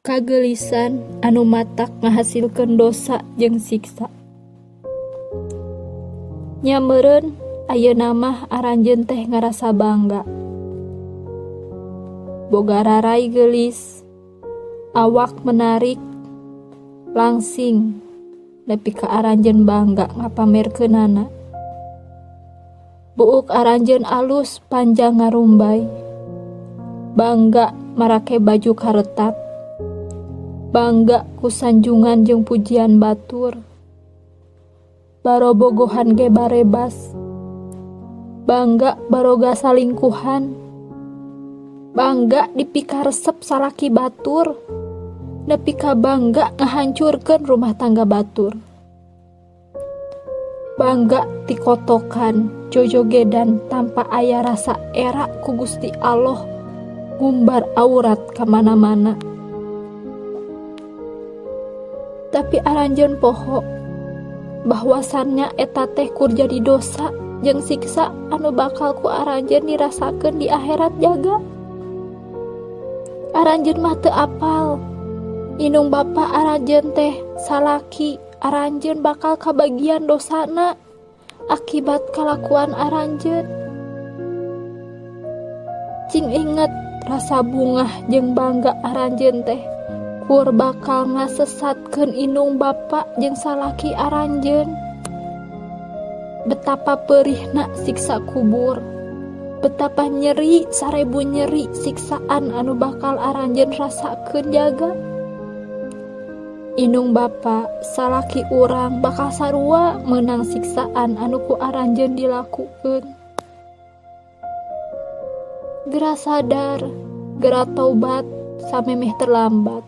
Kageulisan anu matak ngahasilkeun dosa jeung siksa. Nya meureun ayeuna mah aranjeun teh ngarasa bangga. Boga rarai geulis, awak menarik, langsing, nepi ka aranjeun bangga ngapamerkeunana. Buuk aranjeun alus panjang ngarumbay. Bangga marake baju karetat. Bangga ku sanjungan jeung pujian batur. Barobogohan ge barebas. Bangga baroga salingkuhan. Bangga dipikaresep salaki batur. Nepi ka bangga ngahancurkeun rumah tangga batur. Bangga tikotokan jojogedan tanpa aya rasa era ku Gusti Allah ngumbar aurat ka mana-mana. Tapi aranjeun poho bahwasannya eta teh kur jadi dosa jeung siksa anu bakal ku aranjeun dirasakeun di akhirat jaga. Aranjeun mah teu apal indung bapa aranjeun teh salaki aranjeun bakal kabagian dosana akibat kalakuan aranjeun. Cing inget rasa bungah jeung bangga aranjeun teh kur bakal ngasesatkeun indung bapa jeung salaki aranjeun. Betapa perihna siksa kubur. Betapa nyeri sarebu nyeri siksaan anu bakal aranjeun rasakeun jaga. Indung bapa salaki urang bakal sarua meunang siksaan anu ku aranjeun dilakukeun. Gera sadar, gera taubat samemeh terlambat.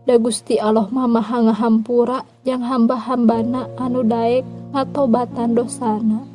Da Gusti Allah mah Maha Ngahampura jang hamba-hambana anu daek ngatobatan dosana.